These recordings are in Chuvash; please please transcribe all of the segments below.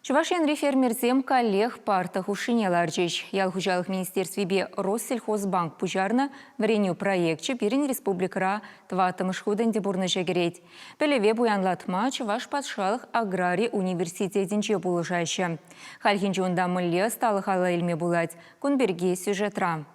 Чӑваш Енри фермерсем каллех парта хушшине ларчӗҫ. Ял хуҫалӑх министерствипе Россельхозбанк пуҫарнӑ вӗренӳ проекчӗ пирӗн республикӑра тӑваттӑмӗш хут ӗнтӗ пурнӑҫа кӗрет. Пӗлӗве пуянлатма Чӑваш патшалӑх аграри университетӗнче пулӑшаҫҫӗ. Хальхинче унта мӗнле ӑсталӑх алла илме пулать, кун пирки сюжетра.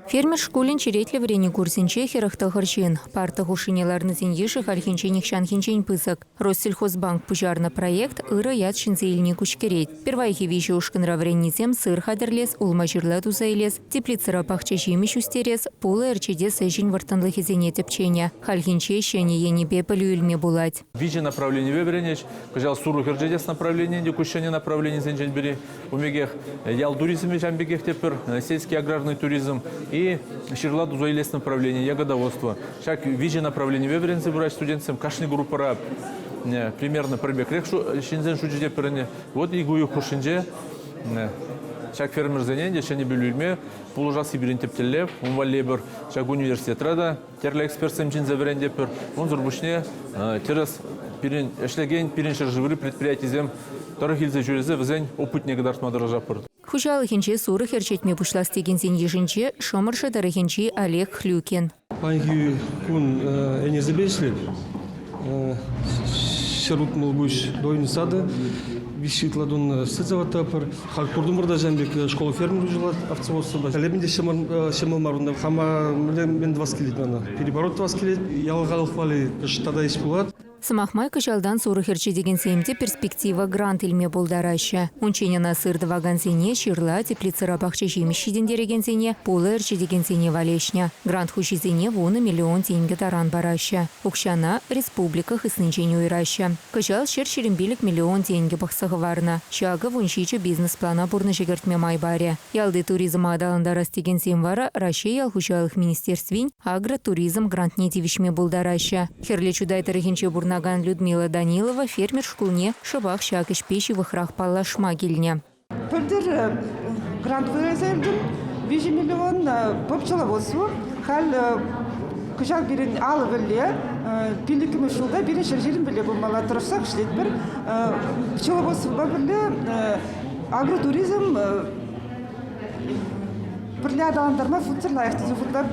Фермер шкулӗн черетлӗ вӗренӳ курсӗнче 49 ҫын. Парта хушшине ларнисен йышӗ хальхинче нихҫанхинчен пысӑк. Россельхозбанк пуҫарнӑ проект ырӑ ят ҫӗнсе илни куҫкӗрет. Пирвайхи виҫӗ ушкӑнра вӗреннисем сыр хатӗрлес, улма-ҫырла туса илес, теплицӑра пахча ҫимӗҫ ӳстерес, пулӑ ӗрчетес ӗҫӗн вӑрттӑнлӑхӗсене тӗпченӗ. Хальхинче ҫӗнӗ енӗпе пӗлӳ илме пулать. Виҫӗ направленипе вӗренӗҫ. Кӑҫал сурӑх ӗрчетес направлени те ку ҫӗнӗ направленисенчен пӗри. Ун пекех ял туризмӗ ҫавӑн пекех те пӗр сельский аграрный туризм и ҫырла туса илес направлени, ягодоводство. Ҫак виҫӗ направленипе вӗренсе пыраҫ студентсем. Кашни группӑра примерно пӗр пекрех ҫынсен шучӗ те пӗрӗнӗ. Вот ик уйӑх хушшинче ҫак фермерсене те ҫӗнӗ пӗлӳ илме пулӑшасси пирӗн тӗп тӗллев. Ун валли эпир ҫак университетра та тӗрлӗ экспертсем чӗнсе вӗрентетпӗр. Унсӑр пуҫне тӗрӗс пирӗн ӗҫлекен пирӗн ҫӗршыври предприятисем тӑрӑх илсе ҫӳресе вӗсен опытне кӑтартма тӑрӑшатпӑр. Хуҫалӑхӗнче сурӑх ӗрчетме пуҫлас текенсен йышӗнче Шӑмӑршӑ тӑрӑхӗнчи Олег Хлюкин. Паянхи кун ӗнесемпе ӗҫлет. 160 пуҫ дойный сады, виҫ ытла туннӑ сӗт заводтапӑр. Халь куртӑмӑр та ҫавӑн пек школа фермер уҫӑлать овцеводствӑпа. Лебен те ҫӑмӑл мар унта. Хама мӗн тӑвас килет мана? Переворот тӑвас килет. Ял халӑх валли тата ӗҫ пулать. Сӑмах май, кӑҫалтан сурӑх ӗрчетекенсем те перспектива грант илме пултараҫҫӗ. Унччен ӑна сыр тӑвакансене, ҫырла, теплицӑра пахча ҫимӗҫ ҫитӗнтерекенсене, пулӑ ӗрчетекенсене валеҫнӗ. Грант хуҫисене вунӑ миллион тенкӗ таран параҫҫӗ. Укҫана республика хыснинчен уйӑраҫҫӗ. Кӑҫал 125 миллион тенкӗ пӑхса хӑварнӑ. Ҫакӑ вунҫичӗ бизнес-плана пурнӑҫа кӗртме май парӗ. Ялти туризма аталантарас текенсем вара Раҫҫей ял хуҫалӑх министерствин агротуризм грантне тивӗҫме пултараҫҫӗ. Хӗрлӗ Чутай тӑрӑхӗнче пурӑнакан Людмила Данилова фермер шкулне шӑпах ҫак ӗҫпе ҫывӑхрах паллашма килнӗ. Пӗлтӗр грант выляса илтӗм, 3 миллион по пчеловодству. Халь кӑҫал пирӗн алӑ вӗлле, пиллӗкмӗш ҫулта пирӗн 120 вӗлле пулмалла тӑрӑшсах ӗҫлетпӗр. Пчеловодствӑпа пӗрле агротуризм пӗрле аталантарма шутсӑр лайӑх тесе шутлап.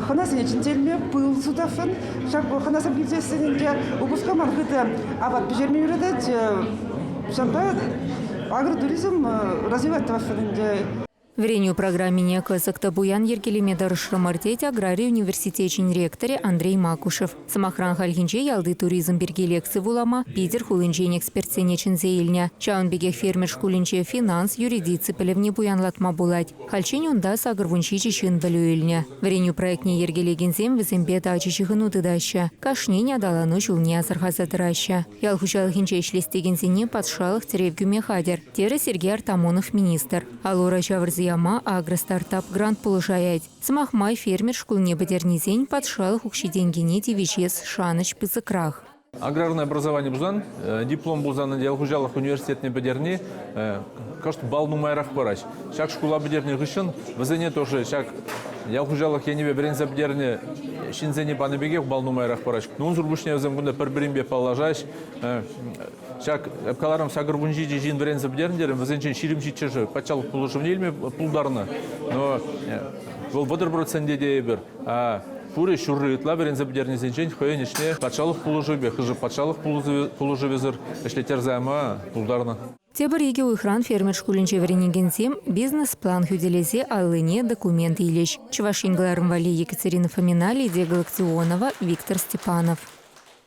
Хӑнасене чӗнсе илме пыл сутасшӑн. Ҫак хӑнасем килсессӗн ӗнтӗ упӑшка ман хытӑ апат пӗҫерме юратать. Ҫавӑнпа агротуризм развивать тӑвасшӑн ӗнтӗ. Вӗренӳ программине кӑсӑк та пуян йӗркелеме тӑрӑшрӑмӑр, тет аграри университечӗн ректорӗ Андрей Макушев. Сӑмахран, хальхинче ялти туризм пирки лекци вулама Питӗр хулинчен экспертсене чӗнсе илнӗ. Ҫавӑн пекех фермер шкулӗнче финанс, юридици пӗлӗвне пуянлатма пулать. Хальччен унта 87 ҫын пӗлӳ илнӗ. Вӗренӳ проектне йӗркелекенсем вӗсемпе тачӑ ҫыхӑну тытаҫҫӗ, кашнин аталану ҫулне асӑрхаса тӑраҫҫӗ. Ял хуҫалӑхӗнче ӗҫлес текенсене патшалӑх тӗрев кӳме хатӗр, терӗ Сергей Артамонов министр. Алура ҫавӑрса яма Агростартап грант пулӑшаять. Сӑмах май, фермер шкулне пӗтернисен патшалӑх укҫи-тенкине тивӗҫес шанӑҫ пысӑкрах. Аграрное образование пулсан, диплом пулсан ял хуҫалӑх университетне пӗтерни кӑшт балл нумайрах парать. Ҫак шкула пӗтернӗ хыҫҫӑн вӗсене тоже ҫак ял хуҫалӑх енӗпе вӗренсе пӗтернӗ ҫынсене панӑ пекех балл нумайрах парать. Унсӑр пуҫне вӗсем кунта пӗр-пӗринпе паллашаҫ. Ҫак, эп каларӑм, 87 ҫын вӗренсе пӗтернӗ терӗм, вӗсенчен 27-шӗ патшалӑх пулӑшӑвне илме пултарнӑ. Но вӑл 30% тейӗпӗр. Пурӗ ҫурри ытла вӗренсе пӗтернисенчен хӑйӗн ӗҫне патшалӑх пулӑшӑвӗпе, хӑшӗ патшалӑх пулӑшӑвӗсӗр ӗҫлеттерсе яма пултарнӑ. Тепӗр икӗ уйӑхран фермер шкулӗнче вӗренекенсем бизнес-план хӳтӗлесе аллине документ илӗҫ. Чӑваш Ен кӑларӑм валли Екатерина Фомина, Лидия Галактионова, Виктор Степанов.